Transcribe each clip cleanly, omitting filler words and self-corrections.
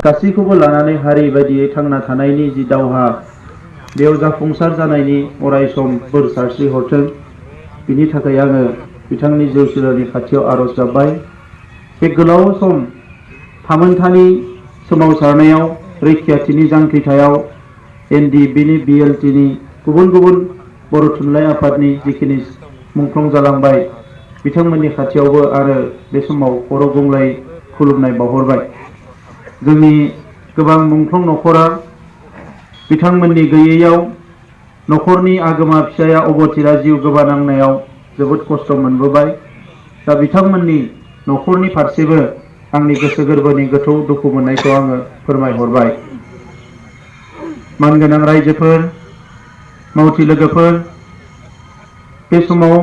गासैखौबो लानानै हारि बायदियै थांना थानायनि जि दावहा बेयाव जाफुंसार जानायनि अराय सम बोर सारस्रि हरथों। बिनि थाखाय आङो बिथांनि जौसिलारनि खाथियाव आरज गाबबाय। बे गोलाव सम थामोनथानि सोमावसारनायाव रैखाथिनि जांख्रिथायाव NDBनि BLTनि गुबुन गुबुन बर' थुनलाइ आफादनि जिखिनि मुंख्लं जालांबाय बिथांमोननि खाथियावबो आरो बे समाव खर' गंग्लाय खुलुमनाय बावहरबाय। जोंनि गोबां मुंख्लं न'खरा बिथांमोननि गैयैयाव न'खरनि आगोमा फिसाया अबथिरा जिउ गोमानांनायाव जोबोद खस्थ' मोनबोबाय। दा बिथांमोननि न'खरनि फारसेबो आंनि गोसो गोरबोनि गोथौ दुखु मोननायखौ आङो फोरमायहरबाय। मानगोनां रायजोफोर, मावथि लोगोफोर, बे समाव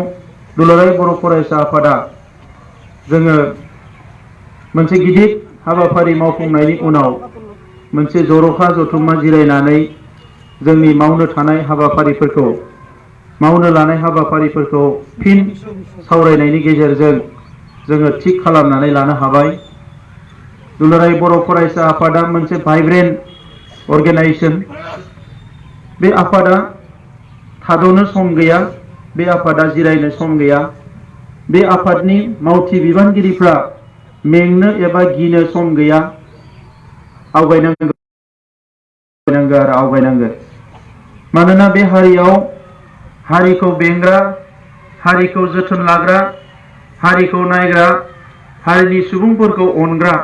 दुलाराय बर' फरायसा आफादा जोङो मोनसे गिदिर हाबाफारि मावफुंनायनि उनाव मोनसे जर'खा जथुम्मा जिरायनानै जोंनि मावनो लानाय हाबाफारिफोरखौ फिन सावरायनायनि गेजेरजों जोङो थिग खालामनानै लानो हाबाय। दुलाराय बर' फरायसा आफादा मोनसे भाइब्रेन्ट अर्गेनाइजेसन। बे आफादा थाद'नो सम गैया, बे आफादा जिरायनो सम गैया। बे आफादनि मावथि बिबानगिरिफ्रा मेंनो एबा गिनो सम गैया। आवगायनांगोन। मानोना बे हारियाव हारिखौ बेंग्रा, हारिखौ जोथोन लाग्रा, हारिखौ नायग्रा, हारिनि सुबुंफोरखौ अनग्रा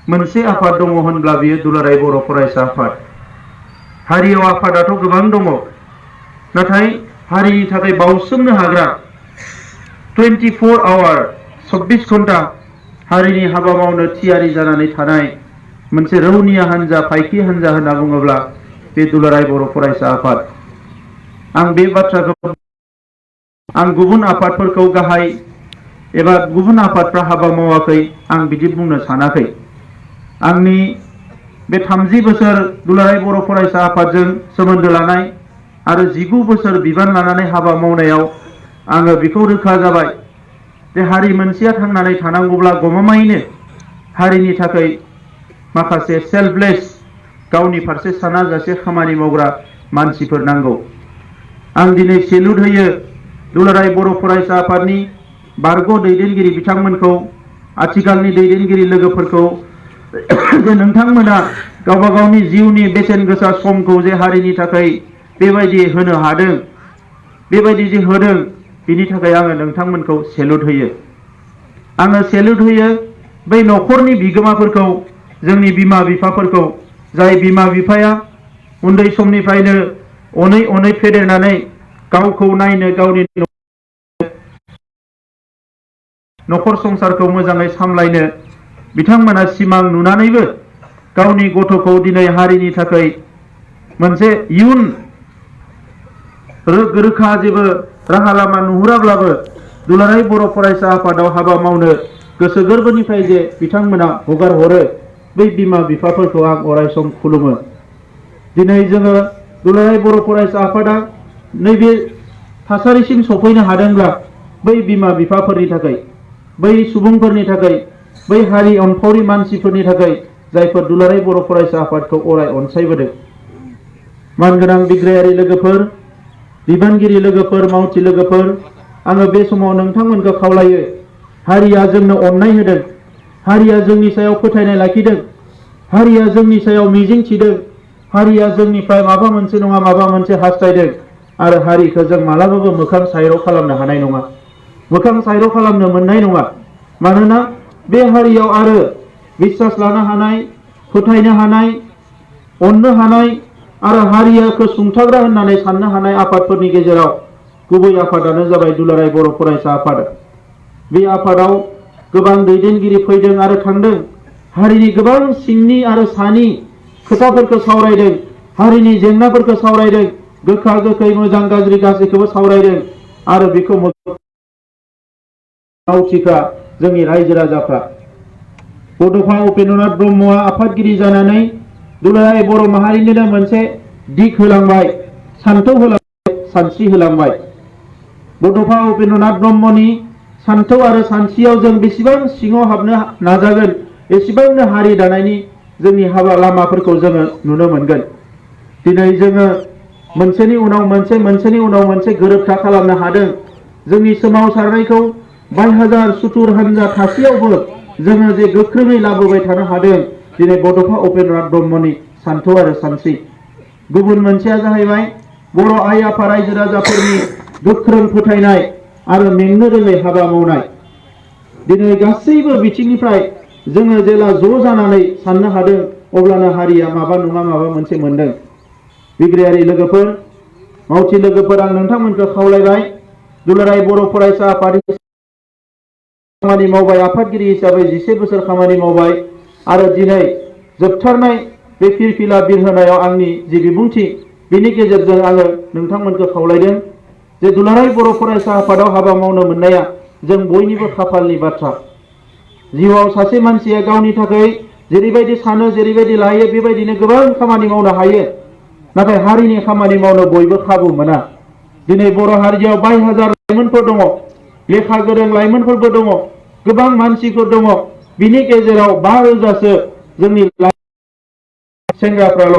मोनसे आफाद दङ होनब्ला बियो दुलाराय बर' फरायसा आफाद। हारियाव आफादाथ' गोबां दङ, नाथाय हारिनि थाखाय बावसोमनो हाग्रा 24 आवार 24 घन्टा हारिनि हाबा मावनो थियारि जानानै थानाय मोनसे रौनिया हान्जा, फायखि हान्जा होनना बुङोब्ला बे दुलाराय बर' फरायसा आफाद। आं बे बाथ्राखौ गुबुन आफादफोरखौ गाहाय एबा गुबुन आफादफ्रा हाबा मावाखै आं बिदि बुंनो सानाखै। आंनि बे 30 बोसोर दुलाराय बर' फरायसा आफादजों सोमोन्दो लानाय आरो 19 बोसोर बिबान लानानै हाबा मावनायाव आङो बेखौ रोखा जाबाय जे हारि मोनसेया थांनानै थानांगौब्ला गमामायैनो हारिनि थाखाय माखासे सेल्फलेस, गावनि फारसे सानाजासे खामानि मावग्रा मानसिफोर नांगौ। आं दिनै सेलुट होयो दुलाराय बर' फरायसा आफादनि बारग' दैदेनगिरि बिथांमोनखौ, आथिखालनि दैदेनगिरि लोगोफोरखौ जे नोंथांमोना गावबा गावनि जिउनि बेसेन गोसा समखौ जे हारिनि थाखाय बेबायदि होनो हादों, बेबायदि जे होदों, बिनि थाखाय आङो नोंथांमोनखौ सेलुट होयो। आङो सेलुट होयो बै न'खरनि बिगोमाफोरखौ, जोंनि बिमा बिफाफोरखौ, जाय बिमा बिफाया उन्दै समनिफ्रायनो अनै अनै फेदेरनानै गावखौ नायनो, गावनि न'खर संसारखौ मोजाङै सामलायनो बिथांमोना सिमां नुनानैबो गावनि गथ'खौ दिनै हारिनि थाखाय मोनसे इयुन रोखा जेबो राहा लामा नुहुराब्लाबो दुलाराय बर' फरायसा आफादाव हाबा मावनो गोसो गोरबोनिफ्राय जे बिथांमोना हगार हरो, बै बिमा बिफाफोरखौ आं अराय सम खुलुमो। दिनै जोङो दुलाराय बर' फरायसा आफादा नैबे थासारिसिम सफैनो हादोंब्ला बै बिमा बिफाफोरनि थाखाय, बै सुबुंफोरनि थाखाय, बै हारि अनफावरि मानसिफोरनि थाखाय जायफोर दुलाराय बर' फरायसा आफादखौ अराय अनसायबोदों। मानगोनां बिग्रायारि लोगोफोर, बिबानगिरि लोगोफोर, मावथि लोगोफोर, आङो बे समाव नोंथांमोनखौ खावलायो, हारिया जोंनो अननाय होदों, हारिया जोंनि सायाव फोथायनाय लाखिदों, हारिया जोंनि सायाव मिजिं थिदों, हारिया जोंनिफ्राय माबा मोनसे नङा माबा मोनसे हास्थायदों आरो हारिखौ जों मालाबाबो मोखां सायर' खालामनो हानाय नङा, मोखां सायर' खालामनो मोननाय नङा। मानोना बे हारियाव आरो बिश्वास लानो हानाय, फोथायनो हानाय, अननो हानाय आरो हारियाखौ सुंथाग्रा होननानै साननो हानाय आफादफोरनि गेजेराव गुबै आफादानो जाबाय दुलाराय बर' फरायसा आफाद। बे आफादाव गोबां दैदेनगिरि फैदों आरो थांदों, हारिनि गोबां सिंनि आरो सानि खोथाफोरखौ सावरायदों, हारिनि जेंनाफोरखौ सावरायदों, गोखा गोखै मोजां गाज्रि गासैखौबो सावरायदों आरो बेखौ मावथिफ्रा जोंनि रायजो राजाफ्रा। बड'फा उपेन्द्रनाथ ब्रह्मआ आफादगिरि जानानै दुलाराय बर' माहारिनो मोनसे दिग होलांबाय, सान्थौ होलांबाय, सानस्रि होलांबाय। बड'फा उपेन्द्रनाथ ब्रह्मनि सान्थौ आरो सानस्रियाव जों बेसेबां सिङाव हाबनो नाजागोन, एसेबांनो हारि दानायनि जोंनि हाबा लामाफोरखौ जोङो नुनो मोनगोन। दिनै जोङो मोनसेनि उनाव मोनसे गोरोबथा खालामनो हादों। जोंनि सोमावसारनायखौ 22,000 सुथुर हानजा थासेयावबो जोङो जे गोख्रोङै लाबोबाय थानो हादों दिनै बड'फा उपेन्द्रनाथ ब्रह्मनि सान्थौ आरो सानस्रि। गुबुन मोनसेया जाहैबाय बर' आइ आफा रायजो राजाफोरनि गोख्रों फोथायनाय आरो मेंनो रोङै हाबा मावनाय। दिनै गासैबो बिथिंनिफ्राय जोङो जेला ज' जानानै साननो हादों अब्लानो हारिया माबा नङा माबा मोनसे मोनदों। बिग्रायारि लोगोफोर, मावथि लोगोफोर, आं नोंथांमोनखौ खावलायबाय दुलाराय बर' फरायसा आफादनि खामानि मावबाय, आफादगिरि हिसाबै 11 बोसोर खामानि मावबाय आरो दिनै जोबथारनाय बे फिरफिला बिरहोनायाव आंनि जि बिबुंथि बिनि गेजेरजों आङो नोंथांमोनखौ खावलायदों जे दुलाराय बर' फरायसा आफादाव हाबा मावनो मोननाया जों बयनिबो खाफालनि बाथ्रा। जिउआव सासे मानसिया गावनि थाखाय जेरैबायदि सानो जेरैबायदि लायो बेबायदिनो गोबां खामानि मावनो हायो, नाथाय हारिनि खामानि मावनो बयबो खाबु मोना। दिनै बर' हारियाव 22,000 लाइमोनफोर दङ, लेखा गोरों लाइमोनफोरबो दङ, गोबां मानसिफोर दङ। बिनि गेजेराव 5,000सो जोंनि सेंग्राफ्राल'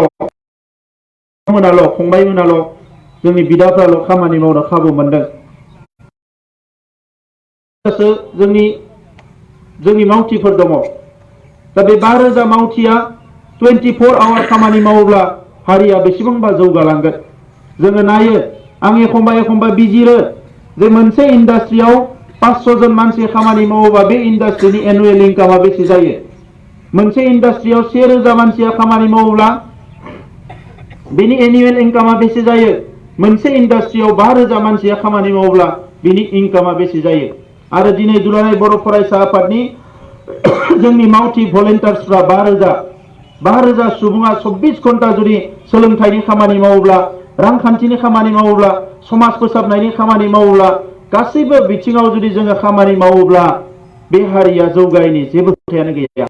फंबायमोनाल' जोंनि बिदाफ्राल' खामानि मावनो खाबु मोनदों। जोंनि मावथिफोर दङ। दा बे 5,000 मावथिया 24 आवार खामानि मावोब्ला हारिया बेसेबांबा जौगालांगोन। जोङो नायो, आं एखमबा बिजिरो जे मोनसे इन्डास्ट्रियाव 500 जन मानसि खामानि मावोबा बे इन्डास्ट्रिनि एनुवेल इनकामा बेसे जायो? मोनसे इन्डास्ट्रियाव 1,000 मानसिया खामानि मावोब्ला बेनि एनुवेल इनकामा बेसे जायो? मोनसे इन्डास्ट्रियाव 5,000 मानसिया खामानि मावोब्ला बिनि इनकामा बेसे जायो? आरो दिनै दुलाराय बर' फरायसा आफादनि जोंनि मावथि भलेन्टियार्सफ्रा 5,000 सुबुङा 24 घन्टा जुदि सोलोंथाइनि खामानि मावोब्ला, रांखान्थिनि खामानि मावोब्ला, समाज फोसाबनायनि खामानि मावोब्ला, गासैबो बिथिङाव जुदि जोङो खामानि मावोब्ला बे हारिया जौगायैनि जेबो खोथायानो गैया।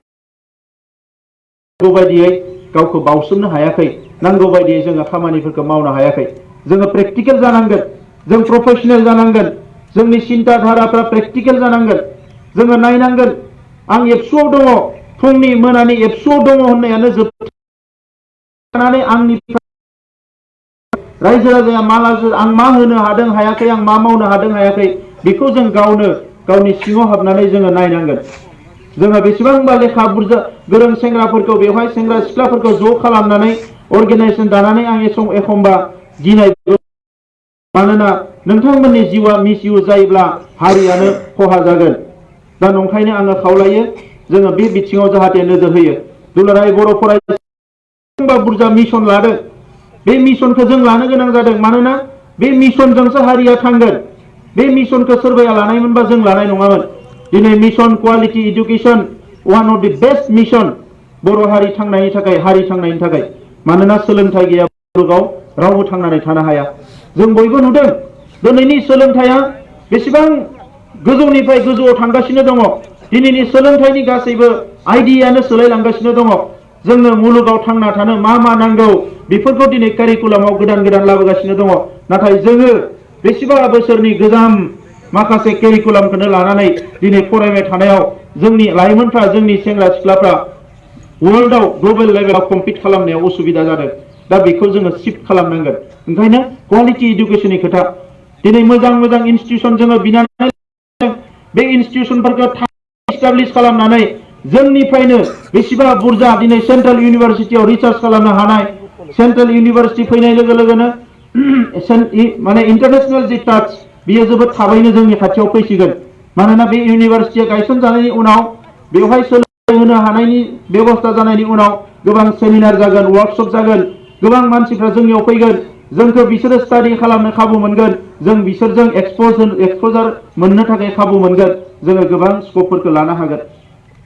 नांगौ बायदियै गावखौ बावसोमनो हायाखै, नांगौ बायदियै जोङो खामानिफोरखौ मावनो हायाखै। जोङो प्रेक्टिकेल जानांगोन, जों प्रफेसनेल जानांगोन, जोंनि सिन्था धाराफ्रा प्रेक्टिकेल जानांगोन। जोङो नायनांगोन, आं एबसुआव दङ, फुंनि मोनानि एबसुआव दङ होननायानो जोबनानै आंनि रायजो राजाया आं मा होनो हादों हायाखै, आं मा मावनो हादों हायाखै, बेखौ जों गावनो गावनि सिङाव हाबनानै जोङो नायनांगोन। जोङो बेसेबांबा लेखा बुरजा गोरों सेंग्राफोरखौ बेवहाय सेंग्रा सिख्लाफोरखौ ज' खालामनानै अर्गेनाइजेसन दानानै आं एखमबा गिनाय, मानोना नोंथांमोननि जिउआ मिसइउज जायोब्ला हारियानो खहा जागोन। दा नंखायनो आङो खावलायो जोङो बे बिथिङाव जाहाथे नोजोर होयो। दुलाराय बर' फरायसा बुरजा मिशन लादों, बे मिशनखौ जों लानो गोनां जादों। मानोना बे मिशनजोंसो हारिया थांगोन। बे मिशनखौ सोरबाया लानायमोनबा जों लानाय नङामोन। दिनै mission quality education one of द बेस्ट मिशन बर' हारि थांनायनि थाखाय, हारि थांनायनि थाखाय। मानोना सोलोंथाइ गैया मुलुगाव रावबो थांनानै थानो हाया। जों बयबो नुदों दिनैनि सोलोंथाइया बेसेबां गोजौनिफ्राय गोजौआव थांगासिनो दङ। दिनैनि सोलोंथाइनि गासैबो आइडियानो सोलायलांगासिनो दङ। जोंनो मुलुगाव थांना थानो मा मा नांगौ बेफोरखौ दिनै कारिकुलामाव गोदान गोदान लाबोगासिनो दङ। नाथाय जोङो बेसेबा बोसोरनि गोजाम माखासे कारिकुलामखौनो लानानै दिनै फरायबाय थानायाव जोंनि लाइमोनफ्रा, जोंनि सेंग्रा सिख्लाफ्रा वर्ल्डआव ग्लबेल लेभेलाव कम्पिट खालामनायाव उसुबिदा जादों। दा बेखौ जोङो शिफ्ट खालामनांगोन। ओंखायनो क्वालिटि इडुकेसननि खोथा। दिनै मोजां मोजां इनस्टिटिउसन जोङो बिनानै बे इनस्टिटिउसनफोरखौ इस्टाब्लिश खालामनानै जोंनिफ्रायनो बेसेबा बुरजा दिनै सेन्ट्रेल इउनिभारसिटियाव रिसार्च खालामनो हानाय, सेन्ट्रेल इउनिभारसिटि फैनाय लोगो लोगोनो माने इन्टारनेशनेल जि टाच बियो जोबोद थाबैनो जोंनि खाथियाव फैसिगोन। मानोना बे इउनिभारसिटिया गायसनजानायनि उनाव बेवहाय सोलोंथाइ होनो हानायनि बेबस्था जानायनि उनाव गोबां सेमिनार जागोन, वार्कशप जागोन, गोबां मानसिफ्रा जोंनियाव फैगोन, जोंखौ बिसोरो स्टाडि खालामनो खाबु मोनगोन, जों बिसोरजों एक्सप'जार मोननो थाखाय खाबु मोनगोन, जोङो गोबां स्कपफोरखौ लानो हागोन।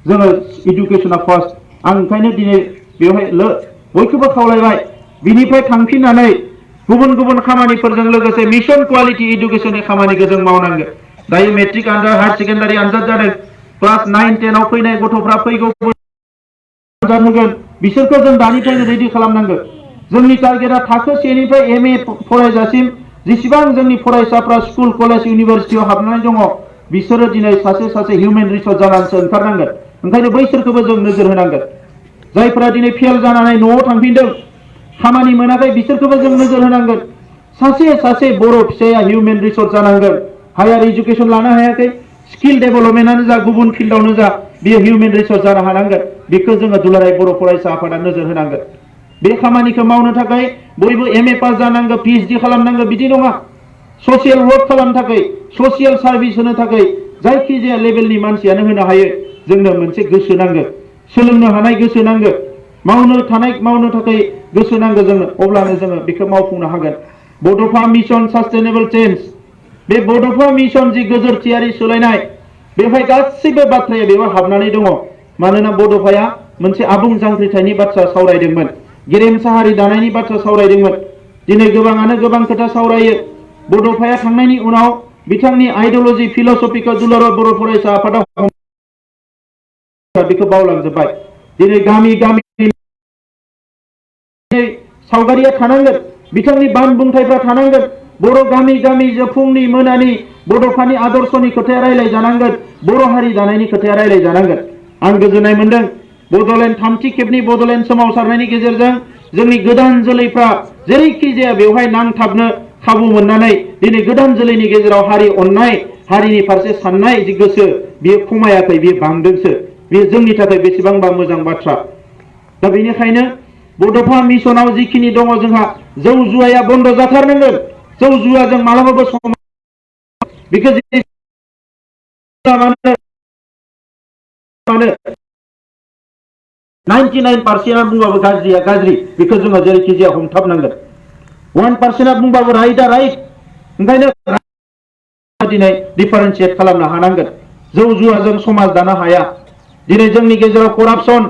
जोङो इडुकेसना फार्स्ट। आं ओंखायनो दिनै बेवहाय बयखौबो खावलायबाय बिनिफ्राय थांफिननानै गुबुन गुबुन खामानिफोरजों लोगोसे मिशन क्वालिटि इडुकेसननि खामानिखौ जों मावनांगोन। दायो मेट्रिक आनजाद, हायार सेकेन्डारि आनजाद जादों, क्लास 9, 10आव फैनाय गथ'फ्रा फैगौ आनजाद होगोन, बिसोरखौ जों दानिफ्रायनो रेडि खालामनांगोन। जोंनि टारगेटआ थाखो 1निफ्राय MA फरायजासिम जेसेबां जोंनि फरायसाफ्रा स्कुल, कलेज, इउनिभारसिटियाव हाबनानै दङ बिसोरो दिनै सासे सासे हिउमेन रिसर्स जानानैसो ओंखारनांगोन। ओंखायनो बैसोरखौबो जों नोजोर होनांगोन। जायफोरा दिनै फेल जानानै न'आव थांफिनदों खामानि मोनाखै बिसोरखौबो जों नोजोर होनांगोन। सासे बर' फिसाया हिउमेन रिसोर्स जानांगोन। हायार इडुकेसन लानो हायाखै, स्किल डेभेलपमेन्टआनो जा गुबुन फिल्डआवनो जा बियो हिउमेन रिसोर्स जानो हानांगोन। बेखौ जोङो दुलाराय बर' फरायसा आफादा नोजोर होनांगोन। बे खामानिखौ मावनो थाखाय बयबो MA पास जानांगौ, PhD खालामनांगौ बिदि नङा। ससियेल वर्क खालामनो थाखाय, ससियेल सार्भिस होनो थाखाय जायखिजाया लेभेलनि मानसियानो होनो हायो। जोंनो मोनसे गोसो नांगौ, सोलोंनो हानाय गोसो नांगौ, मावनो थाखाय गोसो नांगौ जोंनो, अब्लानो जोङो बेखौ मावफुंनो हागोन। बड'फा मिशन सास्टेनेबल चेन्ज, बे बड'फा मिशन जि गोजोरथियारि सोलायनाय, बेवहाय गासैबो बाथ्राया बेयाव हाबनानै दङ। मानोना बड'फाया मोनसे आबुं जांख्रिथायनि बाथ्रा सावरायदोंमोन, गेरेमसा हारि दानायनि बाथ्रा सावरायदोंमोन। दिनै गोबाङानो गोबां खोथा सावरायो। बड'फाया थांनायनि उनाव बिथांनि आइडियलजि फिलसफिखौ दुलाराय बर' फरायसा आफादा बेखौ बावलांजोब्बाय। दिनै गामि गामि सावगारिया थानांगोन, बिथांनि बानबुंथायफ्रा थानांगोन। बर' गामि गामि फुंनि मोनानि बड'फानि आदर्शनि खोथाया रायज्लायजानांगोन, बर' हारि दानायनि खोथाया रायज्लायजानांगोन। आं गोजोननाय मोनदों बड'लेण्ड थामथि खेबनि बड'लेण्ड सोमावसारनायनि गेजेरजों जोंनि गोदान जोलैफ्रा जेरैखि जाया बेवहाय नांथाबनो खाबु मोननानै दिनै गोदान जोलैनि गेजेराव हारि अननाय, हारिनि फारसे साननाय जि गोसो बेयो खमायाखै, बेयो बांदोंसो। बेयो जोंनि थाखाय बेसेबांबा मोजां बाथ्रा। दा बेनिखायनो बड'फा मिशनाव जिखिनि दङ जोंहा, जौ जुवाया बन्द जाथारनांगोन। जौ जुवाजों मालाबाबो सम बेखौ 99% बुंबाबो गाज्रिया गाज्रि, बेखौ जोङो जेरैखि जाया हमथाबनांगोन। 1% बुंबाबो राइटआ राइट। ओंखायनो दिनै डिफारेन्सियेट खालामनो हानांगोन। जौ जुवाजों समाज दानो हाया। दिनै जोंनि गेजेराव करापसन,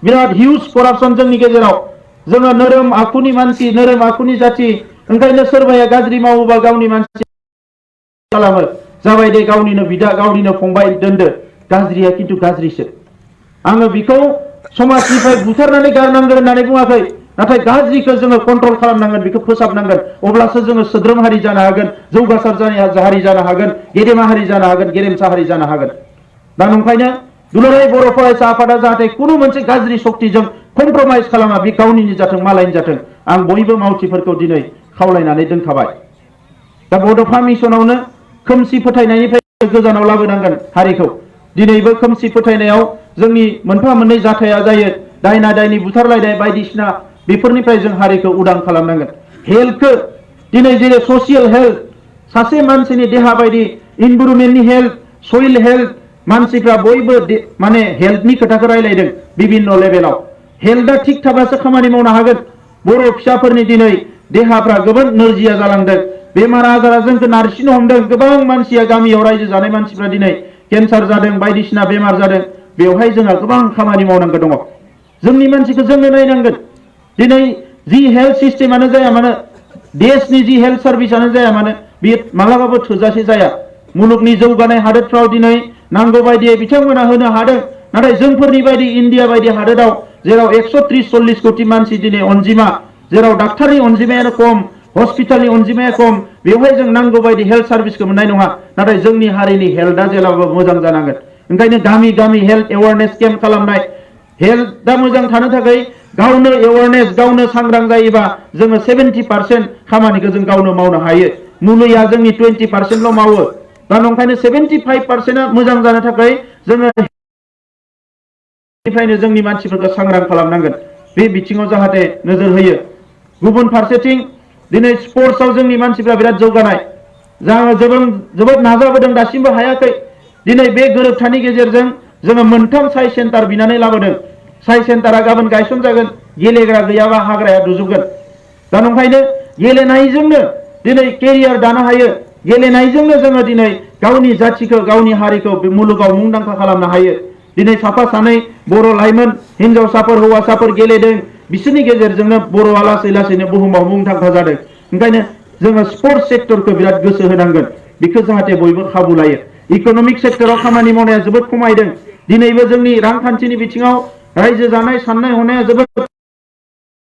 बिराद हिउज करापसन जोंनि गेजेराव। जोङो नोरोम आखुनि मानसि, नोरोम आखुनि जाथि। ओंखायनो सोरबाया गाज्रि मावोबा गावनि मानसि खालामो, जाबाय दे गावनिनो बिदा, गावनिनो फंबाय दोनदो। गाज्रिया खिन्थु गाज्रिसो। आङो बेखौ समाजनिफ्राय बुथारनानै गारनांगोन होननानै बुङाखै, नाथाय गाज्रिखौ जोङो कन्ट्रल खालामनांगोन, बेखौ फोसाबनांगोन। अब्लासो जोङो सोद्रोम हारि जानो हागोन, जौगासार हारि जानो हागोन, गेदेमा हारि जानो हागोन, गेरेमसा हारि जानो हागोन। दा नंखायनो दुलाराय बर' फरायसा आफादा जाहाथे खुनु मोनसे गाज्रि शक्तिजों कमप्रमाइज खालामा, बे गावनिनो जाथों मालायनि जाथों, आं बयबो मावथिफोरखौ दिनै खावलायनानै दोनखाबाय। दा बड'फा मिशनावनो खोमसि फोथायनायनिफ्राय गोजानाव लाबोनांगोन हारिखौ। दिनैबो खोमसि फोथायनायाव जोंनि मोनफा मोननै जाथाया जायो, दायना दायनि बुथारलायनाय बायदिसिना, बेफोरनिफ्राय जों हारिखौ उदां खालामनांगोन। हेल्थखौ दिनै जेरै ससियेल हेल्थ, सासे मानसिनि देहा बायदि इनभाइरनमेन्टनि हेल्थ, सइल हेल्थ, मानसिफ्रा बयबो माने हेल्थनि खोथाखौ रायलायदों बिभिन्न लेभेलाव। हेल्थआ थिग थाबासो खामानि मावनो हागोन। बर' फिसाफोरनि दिनै देहाफ्रा गोबां नोरजिया जालांदों, बेमार आजारा जोंखौ नारसिननो हमदों। गोबां मानसिया गामियाव रायजो जानाय मानसिफ्रा दिनै केन्सार जादों, बायदिसिना बेमार जादों। बेवहाय जोंहा गोबां खामानि मावनांगौ दङ। जोंनि मानसिखौ जोंनो नायनांगोन। दिनै जि हेल्थ सिस्टेमानो जाया मानो, देशनि जि हेल्थ सार्भिसानो जाया मानो, बेयो मालाबाबो थोजासे जाया। मुलुगनि जौगानाय हादोरफ्राव दिनै नांगौ बायदियै बिथांमोना होनो हादों, नाथाय जोंफोरनि बायदि इन्डिया बायदि हादोराव जेराव 130-140 कोटि मानसि दिनै अनजिमा, जेराव डाक्टारनि अनजिमायानो खम, हस्पिटालनि अनजिमाया खम, बेवहाय जों नांगौ बायदि हेल्थ सार्भिसखौ मोननाय नङा। नाथाय जोंनि हारिनि हेल्थआ जेब्लाबो मोजां जानांगोन। ओंखायनो गामि गामि हेल्थ एवारनेस केम्प खालामनाय, हेल्थआ मोजां थानो थाखाय गावनो एवारनेस, गावनो सांग्रां जायोबा जोङो 70% खामानिखौ जों गावनो मावनो हायो। मुलिया जोंनि 20%ल' मावो। दा नंखायनो 75%आ मोजां जानो थाखाय जोङो निफ्रायनो जोंनि मानसिफोरखौ सांग्रां खालामनांगोन। बे बिथिङाव जाहाथे नोजोर होयो। गुबुन फारसेथिं दिनै स्पर्ट्सआव जोंनि मानसिफ्रा बिराद जौगानाय, जोबोद नाजाबोदों, दासिमबो हायाखै। दिनै बे गोरोबथानि गेजेरजों जोङो 3 साइ सेन्टार बिनानै लाबोदों। साइ सेन्टारा गाबोन गायसनजागोन। गेलेग्रा गैयाबा हाग्राया दुजोबगोन। दा नंखायनो गेलेनायजोंनो दिनै केरियार दानो हायो। गेलेनायजोंनो जोङो दिनै गावनि जाथिखौ, गावनि हारिखौ बे मुलुगाव मुंदांखा खालामनो हायो। दिनै साफा सानै बर' लाइमोन हिनजावसाफोर, हौवासाफोर गेलेदों, बिसोरनि गेजेरजोंनो बर'आ लासै लासैनो बुहुमाव मुंदांखा जादों। ओंखायनो जोङो स्पर्ट्स सेक्टरखौ बिराद गोसो होनांगोन, बेखौ जाहाथे बयबो खाबु लायो। इक'नमिक सेक्टराव खामानि मावनाया जोबोद खमायदों। दिनैबो जोंनि रांखान्थिनि बिथिङाव रायजो जानाय, साननाय हनाया जोबोद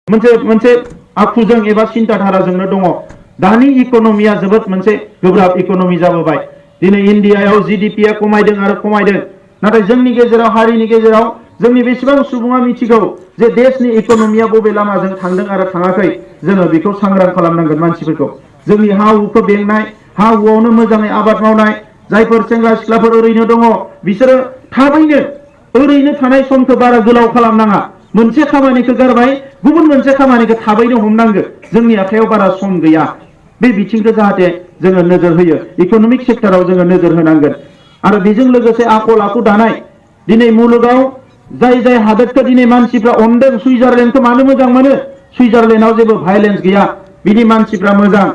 मोनसे आखुजों एबा सिन्ताधाराजोंनो दङ। दानि इक'नमिया जोबोद मोनसे गोब्राब इक'नमि जाबोबाय। दिनै इन्डियायाव GDP-आ खमायदों आरो खमायदों, नाथाय जोंनि गेजेराव, हारिनि गेजेराव जोंनि बेसेबां सुबुङा मिथिगौ जे देशनि इक'नमिया बबे लामाजों थांदों आरो थाङाखै जोङो बेखौ सांग्रां खालामनांगोन मानसिफोरखौ जोंनि हा हुखौ बेंनाय हा हुआवनो मोजाङै आबाद मावनाय जायफोर सेंग्रा सिख्लाफोर ओरैनो दङ बिसोरो थाबैनो ओरैनो थानाय समखौ बारा गोलाव खालामनाङा मोनसे खामानिखौ गारबाय गुबुन मोनसे खामानिखौ थाबैनो हमनांगो जोंनि आखायाव बारा सम गैया बे बिथिंखौ जाहाथे जोङो नोजोर होयो इक'नमिक सेक्टराव जोङो नोजोर होनांगोन आरो बेजों लोगोसे आखल आखु दानाय दिनै मुलुगाव जाय जाय हादोरखौ दिनै मानसिफ्रा अनदों सुइजारलेण्डखौ मानो मोजां मोनो सुइजारलेण्डआव जेबो भाइलेन्स गैया बिनि मानसिफ्रा मोजां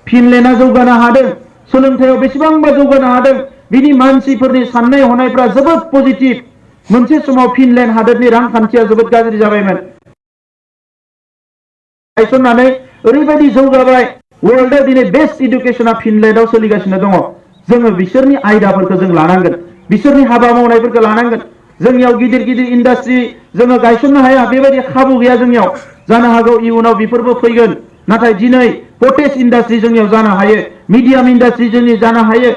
फिनलेण्डआ जौगानो हादों सोलोंथायाव बेसेबांबा जौगानो हादों बिनि मानसिफोरनि साननाय हनायफ्रा जोबोद पजिटिभ मोनसे समाव फिनलेण्ड हादोरनि रांखान्थिया जोबोद गाज्रि जाबायमोन गायसननानै ओरैबायदि जौगाबाय वर्ल्डआव दिनै बेस्ट इडुकेसना फिनलेण्डआव सोलिगासिनो दङ जोङो बिसोरनि आयदाफोरखौ जों लानांगोन बिसोरनि हाबा मावनायफोरखौ लानांगोन जोंनियाव गिदिर गिदिर इन्डास्ट्रि जोङो गायसननो हाया बेबायदि खाबु गैया जोंनियाव जानो हागौ इयुनाव बेफोरबो फैगोन नाथाय दिनै कटेज इन्डास्ट्रि जोंनियाव जानो हायो मिडियाम इन्डास्ट्रि जोंनि जानो हायो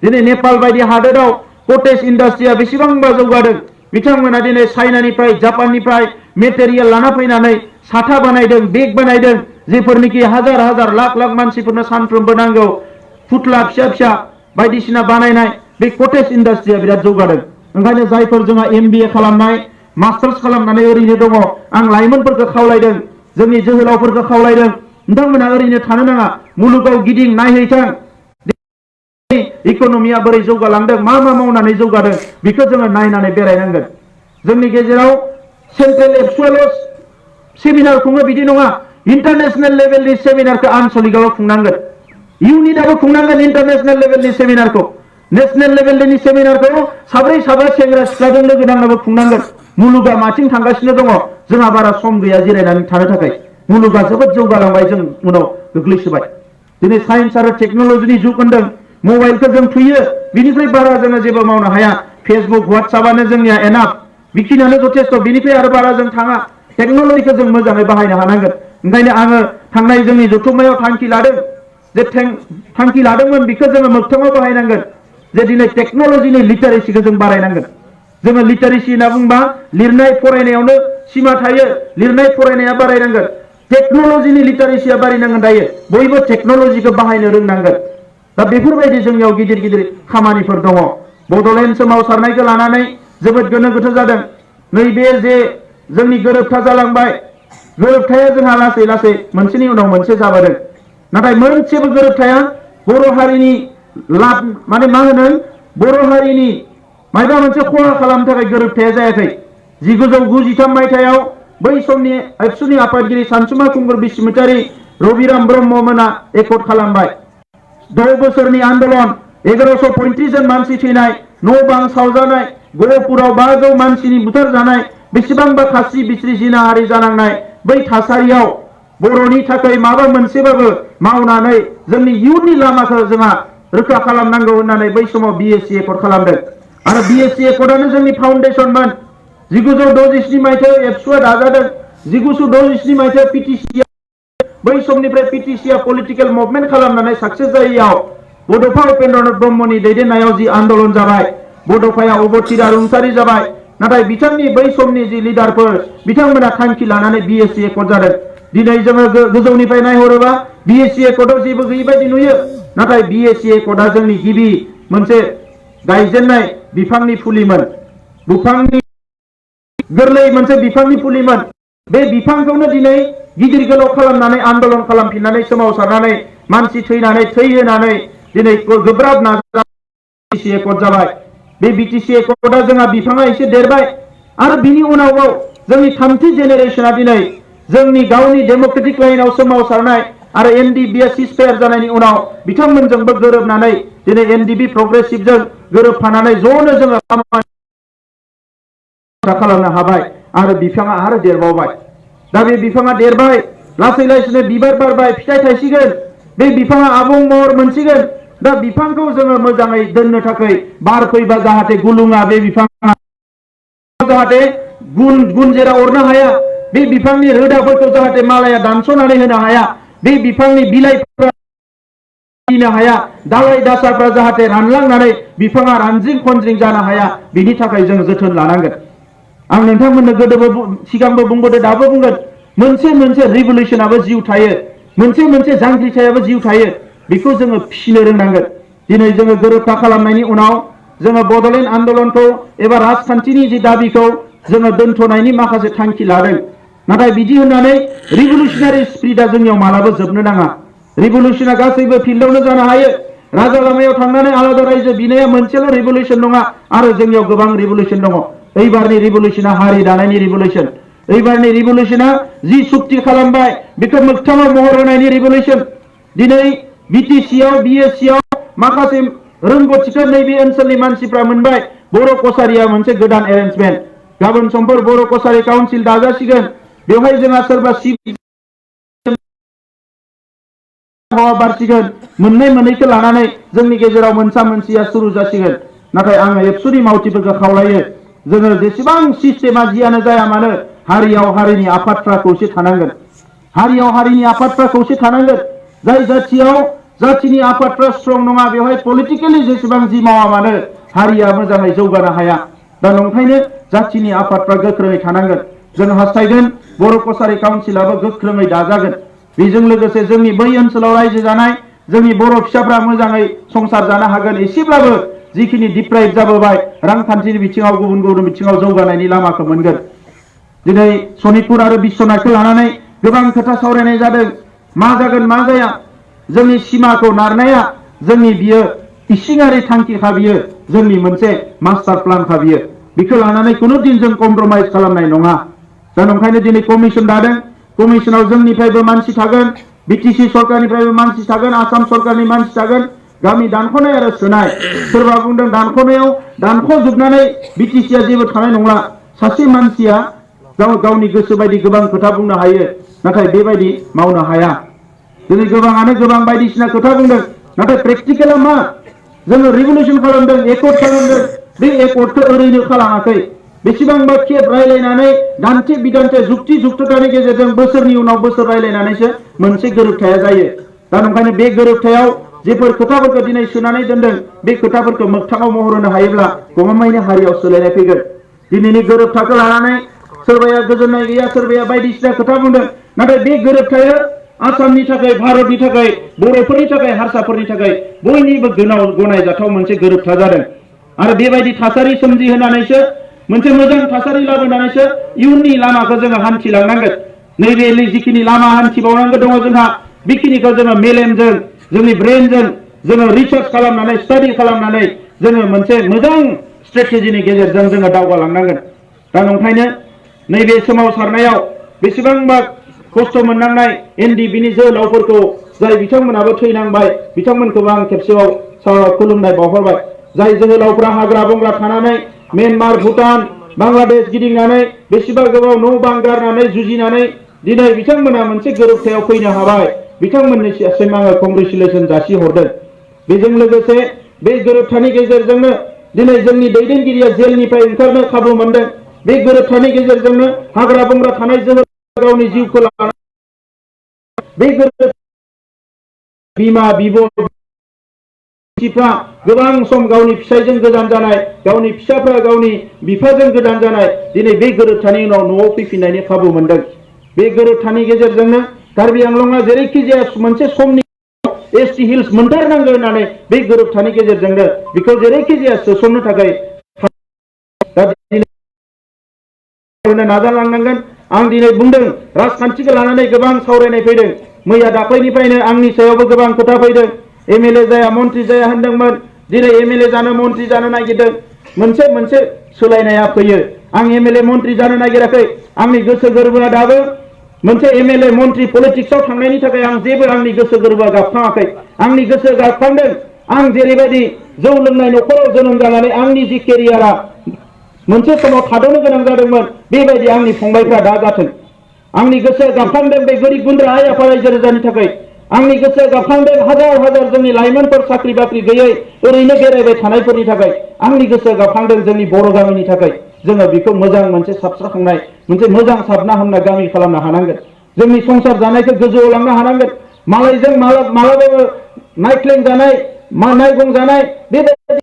दिनै नेपाल बायदि हादोराव कटेज इन्डास्ट्रिया बेसेबांबा जौगादों बिथांमोना दिनै चाइनानिफ्राय जापाननिफ्राय मेटेरियेल लाना फैनानै साथा बानायदों बेग बानायदों जेफोरनिखि हाजार हाजार लाख लाख मानसिफोरनो सानफ्रोमबो नांगौ फुथला फिसा फिसा बायदिसिना बानायनाय बे कटेज इन्डास्ट्रिया बिराद जौगादों ओंखायनो जायफोर जोंहा MBA खालामनाय मास्टार्स खालामनानै ओरैनो दङ आं लाइमोनफोरखौ खावलायदों जोंनि जोहोलावफोरखौ खावलायदों नोंथांमोना ओरैनो थानो नाङा मुलुगाव गिदिं नायहैथां इक'नमिया बोरै जौगालांदों मा मा मावनानै जौगादों बेखौ जोङो नायनानै बेरायनांगोन जोंनि गेजेराव सेन्ट्रेल एबसुएल सेमिनार खुङो बिदि नङा इन्टारनेशनेल लेभेलनि सेमिनारखौ आनसलिकआव खुंनांगोन इउनिटआबो खुंनांगोन इन्टारनेशनेल लेभेलनि सेमिनारखौ नेशनेल लेभेलनि सेमिनारखौ साब्रै साबा सेंग्रा सिख्लाजों लोगो नांनाबो खुंनांगोन मुलुगा माथिं थांगासिनो दङ जोंहा बारा सम गैया जिरायनानै थानो थाखाय मुलुगा जोबोद जौगालांबाय जों उनाव गोग्लैसोबाय दिनै साइन्स आरो टेक्न'लजिनि जुग होनदों मबाइलखौ जों थुयो बिनिफ्राय बारा जोङो जेबो मावनो हाया फेसबुक वाट्सएपआनो जोंनिया एनाफ बिखिनियानो जथेस्थ बिनिफ्राय आरो बारा जों थाङा टेक्न'लजिखौ जों मोजाङै बाहायनो हानांगोन ओंखायनो आङो थांनाय जोंनि जथुम्मायाव थांखि लादों जे थांखि लादोंमोन बेखौ जोङो मोगथाङाव बाहायनांगोन जे दिनै टेक्न'लजिनि लिटारेसिखौ जों बारायनांगोन जोङो लिटारेसि होनना बुंबा लिरनाय फरायनायावनो सिमा थायो लिरनाय फरायनाया बारायनांगोन टेक्न'लजिनि लिटारेसिया बारायनांगोन दायो बयबो टेक्न'लजिखौ बाहायनो रोंनांगोन दा बेफोरबायदि जोंनियाव गिदिर गिदिर खामानिफोर दङ बड'लेण्ड सोमावसारनायखौ लानानै जोबोद गोनो गोथो जादों नैबे जे जोंनि गोरोबथा जालांबाय गोरोबथाया जोंहा लासै लासै मोनसेनि उनाव मोनसे जाबोदों नाथाय मोनसेबो गोरोबथाया बर' हारिनि लाब माने मा होनो बर' हारिनि माबा मोनसे खहा खालामनो थाखाय गोरोबथाया जायाखै 1993 मायथाइयाव बै समनि एबसुनि आफादगिरि सानसुमा खुंगुर बसुमतारी रबिराम ब्रह्म मोना एकर्ड खालामबाय 10 बोसोरनि आन्दोलन 1135 जन मानसि थैनाय न' बां सावजानाय गहपुराव 500 मानसिनि बुथारजानाय बेसेबांबा खासि बिस्रि जिनाहारि जानांनाय बै थासारियाव बर'नि थाखाय माबा मोनसेबाबो मावनानै जोंनि इयुननि लामाखौ जोंहा रोखा खालामनांगौ होननानै बै समाव BSc एकर्ड खालामदों आरो BSc एकर्डआनो जोंनि फाउन्डेसनमोन 1967 मायथाइयाव एबसुआ दाजादों 1967 मायथाइयाव PTC बै समनिफ्राय PTCआ पलिटिकेल मुभमेन्ट खालामनानै साक्सेस जायैयाव बड'फा उपेन्द्रनाथ ब्रह्मनि दैदेननायाव जि आन्दोलन जाबाय बड'फाया अबथिरा रुंसारि जाबाय नाथाय बिथांनि बै समनि जि लिडारफोर बिथांमोना थांखि लानानै BSc एकर्ड जादों दिनै जोङो गोजौनिफ्राय नायहरोबा BSc एकर्डआव जेबो गैयै बायदि नुयो नाथाय BSc एकर्डआ जोंनि गिबि मोनसे गायजेननाय बिफांनि फुलिमोन बिफांनि गोरलै मोनसे बिफांनि फुलिमोन बे बिफांखौनो दिनै गिदिर गोलाव खालामनानै आन्दोलन खालामफिननानै सोमावसारनानै मानसि थैनानै थै होनानै दिनै गोब्राब नाजानानै BTC एकर्ड जाबाय बे BTC एकर्डआ जोंहा बिफाङा एसे देरबाय आरो बिनि उनाव जोंनि थामथि जेनेरेशना दिनै जोंनि गावनि डेमोक्रेटिक लाइनाव सोमावसारनाय आरो NDBआ सिजफायार जानायनि उनाव बिथांमोनजोंबो गोरोबनानै दिनै NDB प्रग्रेसिभजों गोरोबफानानै ज'नो जोङो खामानि खालामनो हाबाय आरो बिफाङा आरो देरबावबाय दा बे बिफाङा देरबाय लासै लासैनो बिबार बारबाय फिथाइ थायसिगोन बे बिफाङा आबुं महर मोनसिगोन दा बिफांखौ जोङो मोजाङै दोननो थाखाय बार फैबा जाहाथे गुलुङा बे बिफाङा जाहाथे गुनजेरा अरनो हाया बे बिफांनि रोदाफोरखौ जाहाथे मालाया दानस'नानै होनो हाया बे बिफांनि बिलाइफोरा नो हाया दालाय दासाफ्रा जाहाथे रानलांनानै बिफाङा रानज्रिं खनज्रिं जानो हाया बिनि थाखाय जों जोथोन लानांगोन आं नोंथांमोननो गोदोबो सिगांबो बुंबोदों दाबो बुंगोन मोनसे मोनसे रिभलिउसनाबो जिउ थायो मोनसे मोनसे जांख्रिथायाबो जिउ थायो बेखौ जोङो फिसिनो रोंनांगोन दिनै जोङो गोरोबथा खालामनायनि उनाव जोङो बड'लेण्ड आन्दलनखौ एबा राजखान्थिनि जि दाबिखौ जोङो दोनथ'नायनि माखासे थांखि लादों नाथाय बिदि होननानै रिभलिउसनारि स्पिरिटआ जोंनियाव मालाबो जोबनो नाङा रिभलिउसना गासैबो फिल्डआवनो जानो हायो राजा लामायाव थांनानै आलादा रायजो बिनाया मोनसेल' रिभलिउसन नङा आरो जोंनियाव गोबां रिभलिउसन दङ एबारनि रिभलिउसना हारि दानायनि रिभलिउसन एबारनि रिभलिउसना जि सुक्ति खालामबाय बेखौ मोगथाङाव महर होनायनि रिभलिउसन दिनै बिटिसिआव बिएससिआव माखासे रोंगौथिखौ नैबे ओनसोलनि मानसिफ्रा मोनबाय बर' कसारिया मोनसे गोदान एरेन्जमेन्ट गाबोन समफोर बर' कसारि काउन्सिल दाजासिगोन बेवहाय जोंहा सोरबा बारसिगोन मोननै मोननैखौ लानानै जोंनि गेजेराव मोनसा मोनसिया सुरु जासिगोन नाथाय आङो एबसुनि मावथिफोरखौ खावलायो जोङो जेसेबां सिस्टेमा जियानो जाया मानो हारियाव हारिनि आफादफ्रा खौसे थानांगोन हारियाव हारिनि आफादफ्रा खौसे थानांगोन जाय जाथियाव जाथिनि आफादफ्रा स्ट्रं नङा बेवहाय पलिटिकेलि जेसेबां जि मावा मानो हारिया मोजाङै जौगानो हाया दा नंखायनो जाथिनि आफादफ्रा गोख्रोङै थानांगोन जों हास्थायगोन बर' कसारि काउन्सिलाबो गोख्रोङै दाजागोन बेजों लोगोसे जोंनि बै ओनसोलाव रायजो जानाय जोंनि बर' फिसाफ्रा मोजाङै संसार जानो हागोन एसेब्लाबो जिखिनि डिप्राइभ जाबोबाय रांखान्थिनि बिथिङाव गुबुन गुबुन बिथिङाव जौगानायनि लामाखौ मोनगोन दिनै सनितपुर आरो बिश्वनाथखौ लानानै गोबां खोथा सावरायनाय जादों मा जागोन मा जाया जोंनि सिमाखौ नारनाया जोंनि बियो इसिङारि थांखिखा बियो जोंनि मोनसे मास्टार प्लानखा बियो बेखौ लानानै खुनु दिन जों कमप्रमाइज खालामनाय नङा दा नंखायनो दिनै कमिसन दादों कमिसनाव जोंनिफ्रायबो मानसि थागोन बिटिसि सरकारनिफ्रायबो मानसि थागोन आसाम सरकारनि मानसि थागोन गामि दानख'नाय आरो सोनाय सोरबा बुंदों दानख'नायाव दानख'जोबनानै बिटिसिआ जेबो थानाय नंला सासे मानसिया गावनि गोसो बायदि गोबां खोथा बुंनो हायो नाथाय बेबायदि मावनो हाया दिनै गोबाङानो गोबां बायदिसिना खोथा बुंदों नाथाय प्रेक्टिकेला मा जोङो रिभलिउसन खालामदों एकर्ड खालामदों बे एकर्डखौ ओरैनो खालामाखै बेसेबांबा खेब रायलायनानै दान्थे बिदान्थे जुक्ति जुक्ततानि गेजेरजों बोसोरनि उनाव बोसोर रायलायनानैसो मोनसे गोरोबथाया जायो दा नंखायनो बे गोरोबथायाव जेफोर खोथाफोरखौ दिनै सोनानै दोनदों बे खोथाफोरखौ मोगथाङाव महर होनो हायोब्ला गमामायैनो हारियाव सोलायनाय फैगोन दिनैनि गोरोबथाखौ लानानै सोरबाया गोजोननाय गैया सोरबाया बायदिसिना खोथा बुंदों नाथाय बे गोरोबथाया आसामनि थाखाय भारतनि थाखाय बर'फोरनि थाखाय हारसाफोरनि थाखाय बयनिबो गनायजाथाव मोनसे गोरोबथा जादों आरो बेबायदि थासारि सोमजिहोनानैसो मोनसे मोजां थासारि लाबोनानैसो इयुननि लामाखौ जोङो हान्थिलांनांगोन नैबे जिखिनि लामा हान्थिबावनांगौ दङ जोंहा बेखिनिखौ जोङो मेलेमजों जोंनि ब्रेनजों जोङो रिसार्च खालामनानै स्टाडि खालामनानै जोङो मोनसे मोजां स्ट्रेटेजिनि गेजेरजों जोङो दावगालांनांगोन दा नंखायनो नैबे सोमावसारनायाव बेसेबांबा खस्थ' मोननांनाय एनडिबिनि जोहोलावफोरखौ जाय बिथांमोनाबो थैनांबाय बिथांमोनखौबो आं खेबसेबाव खुलुमनाय बावहरबाय जाय जोहोलावफ्रा हाग्रा बंग्रा थानानै म्यानमार भुटान बांलादेश गिदिंनानै बेसेबा गोबाव न' बां गारनानै जुजिनानै दिनै बिथांमोना मोनसे गोरोबथायाव फैनो हाबाय बिथांमोननिसिम आङो कंग्रेचुलेसन जासिहरदों बेजों लोगोसे बे गोरोबथानि गेजेरजोंनो दिनै जोंनि दैदेनगिरिया जेलनिफ्राय ओंखारनो खाबु मोनदों बे गोरोबथानि गेजेरजोंनो हाग्रा बंग्रा थानाय जोहोलाव गावनि जिउखौ लानानै बे बिमा बिब' गोबां सम गावनि फिसायजों गोजान जानाय गावनि फिसाफ्रा गावनि बिफाजों गोजान जानाय दिनै बे गोरोबथानि उनाव न'आव फैफिननायनि खाबु मोनदों बे गोरोबथानि गेजेरजोंनो कार्बि आंलंआ जेरैखि जाया मोनसे समनि एसटि हिल्स मोनथारनांगौ होननानै बे गोरोबथानि गेजेरजोंनो बेखौ जेरैखि जाया सोसननो थाखाय नाजालांनांगोन आं दिनै बुंदों राजखान्थिखौ लानानै गोबां सावरायनाय फैदों मैया दाख्लैनिफ्रायनो आंनि सायावबो गोबां खोथा फैदों एमएलए जाया मन्त्रि जाया होनदोंमोन दिनै एमएलए जानो मन्त्रि जानो नागिरदों मोनसे सोलायनाया फैयो आं एमएलए मन्त्रि जानो नागिराखै आंनि गोसो गोरबोआ दाबो मोनसे एमएलए मन्त्रि पलिटिक्सआव थांनायनि थाखाय आं जेबो आंनि गोसो गोरबोआ गाबखाङाखै आंनि गोसो गाबखांदों आं जेरैबायदि जौ लोंनाय न'खराव जोनोम जानानै आंनि जि केरियारा मोनसे समाव थाद'नो गोनां जादोंमोन बेबायदि आंनि फंबायफ्रा दा जाथों आंनि गोसोआ गाबखांदों बे गोरिब गुन्द्रा आइ आफा रायजो राजानि थाखाय आंनि गोसोआ गाबखांदों हाजार हाजार जोंनि लाइमोनफोर साख्रि बाख्रि गैयै ओरैनो बेरायबाय थानायफोरनि थाखाय आंनि गोसोआ गाबखांदों जोंनि बर' गामिनि थाखाय जोङो बेखौ मोजां मोनसे साबस्राखांनाय मोनसे मोजां साबना हामना गामि खालामनो हानांगोन जोंनि संसार जानायखौ गोजौआव लांनो हानांगोन मालायजों मालाबाबो नायख्लें जानाय नायगं जानाय बेबायदि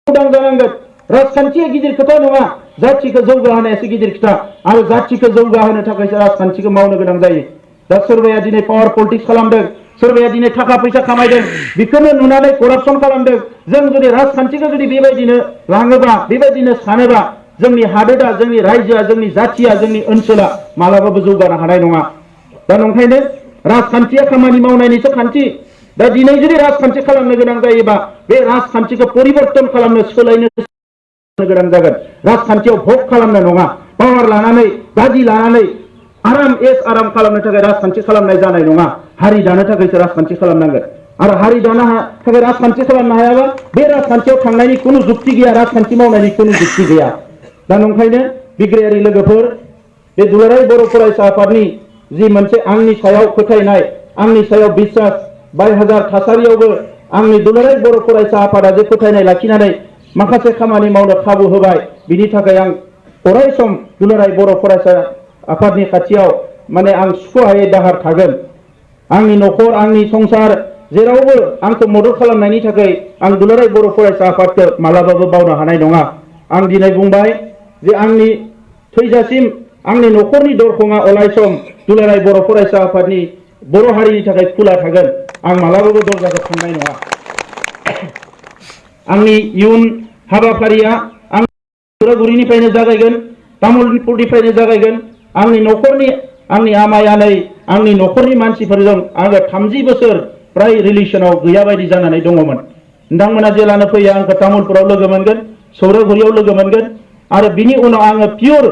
उदां जानांगोन राजखान्थिया गिदिर खोथा नङा, जाथिखौ जौगाहोनायासो गिदिर खोथा आरो जाथिखौ जौगाहोनो थाखायसो राजखान्थिखौ मावनो गोनां जायो। दा सोरबाया दिनै पावार पलिटिक्स खालामदों, सोरबाया दिनै थाखा फैसा खामायदों, बेखौनो नुनानै करापसन खालामदों। जों जुदि राजखान्थिखौ जुदि बेबायदिनो लाङोबा, बेबायदिनो सानोबा, जोंनि हादोरा, जोंनि रायजोआ, जोंनि जाथिया, जोंनि ओनसोला मालाबाबो जौगानो हानाय नङा। दा नंखायनो राजखान्थिया खामानि मावनायनिसो खान्थि। दा दिनै जुदि राजखान्थि खालामनो गोनां जायोबा बे राजखान्थिखौ परिबर्तन खालामनो, सोलायनो गोनां जागोन। राजखान्थियाव भट खालामनो नङा, पावार लानानै, बाजि लानानै आराम खालामनो थाखाय राजखान्थि खालामनाय जानाय नङा। हारि दानो थाखायसो राजखान्थि खालामनांगोन। आरो हारि दानो थाखाय राजखान्थि खालामनो हायाबा बे राजखान्थियाव थांनायनि खुनु जुक्ति गैया, राजखान्थि मावनायनि खुनु जुक्ति गैया। दा नंखायनो बिग्रायारि लोगोफोर, बे दुलाराय बर' फरायसा आफादनि जि मोनसे आंनि सायाव फोथायनाय, आंनि सायाव बिश्वास, 22,000 थासारियावबो आंनि दुलाराय बर' फरायसा आफादा जे फोथायनाय लाखिनानै माखासे खामानि मावनो खाबु होबाय, बिनि थाखाय आं अराय सम दुलाराय बर' फरायसा आफादनि खाथियाव माने आं सुख'हायै दाहार थागोन। आंनि न'खर, आंनि संसार जेरावबो आंखौ मदद खालामनायनि थाखाय आं दुलाराय बर' फरायसा आफादखौ मालाबाबो बावनो हानाय नङा। आं दिनै बुंबाय जे आंनि थैजासिम आंनि न'खरनि दरखङा अरायसम दुलाराय बर' फरायसा आफादनि बर' हारिनि थाखाय खुला थागोन। आं मालाबाबो दरजाखौ फांनाय नङा। आंनि इयुन हाबाफारिया आं उदालगुरिनिफ्रायनो जागायगोन, तामुलपुरनिफ्रायनो जागायगोन। आंनि न'खरनि, आंनि आमाय आनै, आंनि न'खरनि मानसिफोरजों आङो 30 बोसोर प्राय रिलेसनाव गैया बायदि जानानै दङमोन। नोंथांमोना जेलानो फैया आंखौ तामुलपुराव लोगो मोनगोन, सौरागुरियाव लोगो मोनगोन। आरो बिनि उनाव आङो पियर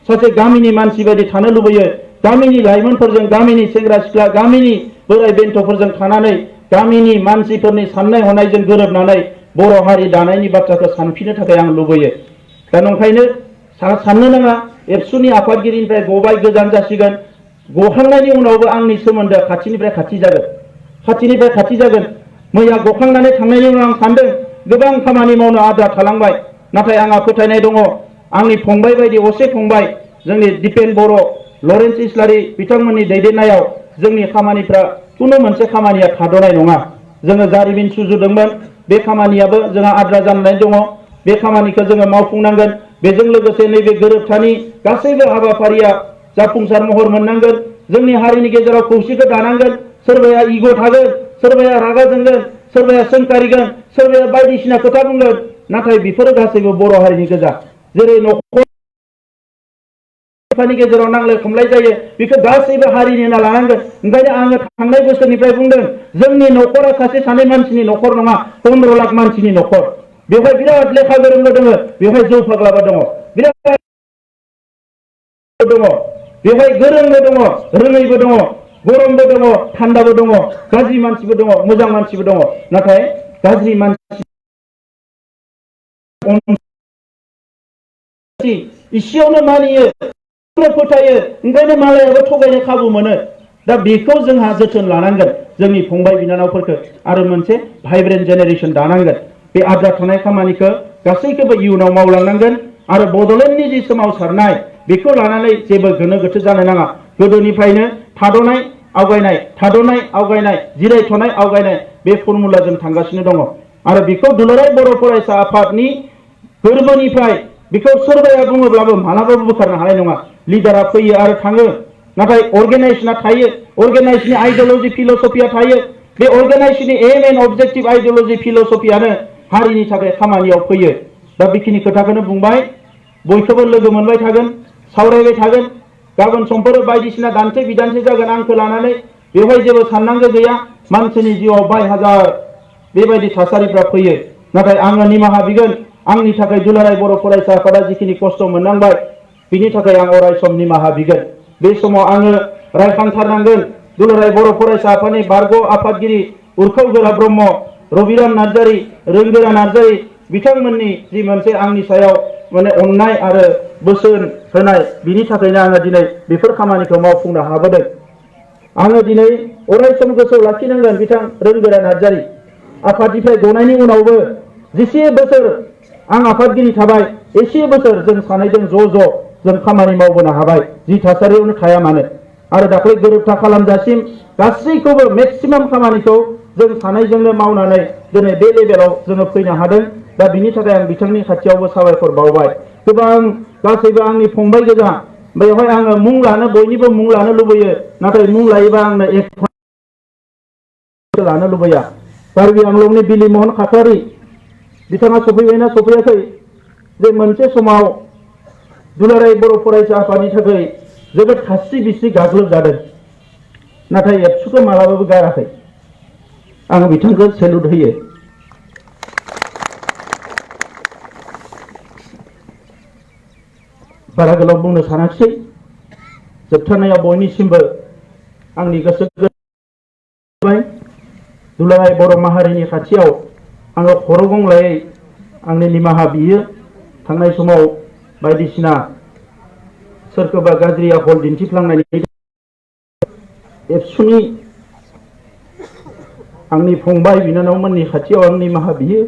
सासे गामिनि मानसि बायदि थानो लुबैयो। गामिनि लाइमोनफोरजों, गामिनि सेंग्रा सिख्ला, गामिनि बोराय बेन्थ'फोरजों थानानै गामिनि मानसिफोरनि साननाय हनायजों गोरोबनानै बर' हारि दानायनि बाथ्राखौ सानफिननो थाखाय आं लुबैयो। दा नंखायनो साननो नाङा एबसुनि आफादगिरिनिफ्राय गबाय, गोजान जासिगोन। गखांनायनि उनावबो आंनि सोमोन्दोआ खाथिनिफ्राय खाथि जागोन, खाथिनिफ्राय खाथि जागोन। मैया गखांनानै थांनायनि उनाव आं सानदों गोबां खामानि मावनो आद्रा थालांबाय, नाथाय आंहा फोथायनाय दङ आंनि फंबाय बायदि असे फंबाय जोंनि दिपेन बर', लरेन्स इस्लारि बिथांमोननि दैदेननायाव जोंनि खामानिफ्रा खुनु मोनसे खामानिया थाद'नाय नङा। जोङो जारिमिन सुजुदोंमोन, बे खामानियाबो जोंहा आद्रा जानानै दङ। बे खामानिखौ जोङो मावफुंनांगोन। बेजों लोगोसे नैबे गोरोबथानि गासैबो हाबाफारिया जाफुंसार महर मोननांगोन। जोंनि हारिनि गेजेराव खौसेखौ दानांगोन। सोरबाया इग' थागोन, सोरबाया रागा जोंगोन, सोरबाया सोंखारिगोन, सोरबाया बायदिसिना खोथा बुंगोन, नाथाय बेफोरो गासैबो बर' हारिनि गोजा। जेरै न'खरनि गेजेराव नांलाय खमलाय जायो, बेखौ गासैबो हारिनि होनना लानांगोन। ओंखायनो आङो थांनाय बोसोरनिफ्राय बुंदों जोंनि न'खरा सासे सानै मानसिनि न'खर नङा, 15 लाख मानसिनि न'खर। बेवहाय बिराद लेखा गोरोंबो दङ, बेवहाय जौ फाग्लाबो दङ, बिराद दङ, बेवहाय गोरोंबो दङ, रोङैबो दङ, गरमबो दङ, थान्दाबो दङ, गाज्रि मानसिबो दङ, मोजां मानसिबो दङ। नाथाय गाज्रि मानसि इसेयावनो मानियो, फोथायो, ओंखायनो मालायाबो थगायनो खाबु मोनो। दा बेखौ जोंहा जोथोन लानांगोन, जोंनि फंबाय बिनानावफोरखौ। आरो मोनसे भाइब्रेन्ट जेनेरेसन दानांगोन। बे आद्रा थानाय खामानिखौ गासैखौबो इयुनाव मावलांनांगोन। आरो बड'लेण्डनि जि सोमावसारनाय, बेखौ लानानै जेबो गोनो गोथो जानो नाङा। गोदोनिफ्रायनो थाद'नाय आवगायनाय, थाद'नाय आवगायनाय, जिरायथ'नाय आवगायनाय, बे फर्मुलाजों थांगासिनो दङ। आरो बेखौ दुलाराय बर' फरायसा आफादनि गोरबोनिफ्राय बेखौ सोरबाया बुङोब्लाबो मालाबाबो बोखारनो हानाय नङा। लिडारा फैयो आरो थाङो, नाथाय अर्गेनाइजेसना थायो, अर्गेनाइजेसननि आइडियलजि फिलसफिया थायो। बे अर्गेनाइजेसननि एम एन्ड अबजेक्टिभ आइडियलजि फिलसफियानो हारिनि थाखाय खामानियाव फैयो। दा बेखिनि खोथाखौनो बुंबाय। बयखौबो लोगो मोनबाय थागोन, सावरायबाय थागोन। गाबोन समफोर बायदिसिना दान्थे बिदान्थे जागोन आंखौ लानानै, बेवहाय जेबो साननांगौ गैया। मानसिनि जिउआव 22,000 बेबायदि थासारिफ्रा फैयो, नाथाय आङो निमाहा बिगोन। आंनि थाखाय दुलाराय बर' फरायसा आफादा जिखिनि खस्थ' मोननांबाय, बिनि थाखाय आं अराय सम निमाहा बिगोन। बे समाव आङो रायखांथारनांगोन दुलाराय बर' फरायसा आफादनि बारग' आफादगिरि उरखाव गोरा ब्रह्म, रबिराम नार्जारि, रोंगोरा नार्जारि बिथांमोननि जि मोनसे आंनि सायाव माने अननाय आरो बोसोन होनाय, बिनि थाखायनो आङो दिनै बेफोर खामानिखौ मावफुंनो हाबोदों। आङो दिनै अराय सम गोसोआव लाखिनांगोन बिथां रोंगोरा नार्जारि। आफादनिफ्राय गनायनि उनावबो जेसे बोसोर आं आफादगिरि थाबाय, एसे बोसोर जों सानैजों ज' जों खामानि मावबोनो हाबाय, जि थासारियावनो थाया मानो। आरो दाख्लै गोरोबथा खालामजासिम गासैखौबो मेक्सिमाम खामानिखौ जों सानैजोंनो मावनानै दिनै बे लेभेलाव जोङो फैनो हादों। दा बिनि थाखाय आं बिथांनि खाथियावबो साबायखर बावबाय। गोबां गासैबो आंनि फंबाय गोजा बेवहाय आङो मुं लानो बयनिबो मुं लानो लुबैयो, नाथाय मुं लायोबा आंनो एक लानो लुबैया। कार्बि आंलंनि बिलिमहन खाख्लारि बिथाङा सफैबायना सफैयाखै? जे मोनसे समाव दुलाराय बर' फरायसा आफादनि थाखाय जोबोद खास्रि बिस्रि गाग्लोबजादों, नाथाय एबसुखौ मालाबाबो गाराखै। आं बिथांखौ सेलुट होयो। बारा गोलाव बुंनो सानाखिसै, जोबथारनायाव बयनिसिमबो आंनि गोसो दुलाराय बर' माहारिनि खाथियाव आङो खर' गंग्लायै आंनि निमाहा बियो। थांनाय समाव बायदिसिना सोरखौबा गाज्रि आखल दिन्थिफ्लांनायनि एबसुनि आंनि फंबाय बिनानावमोननि खाथियाव आं निमाहा बियो।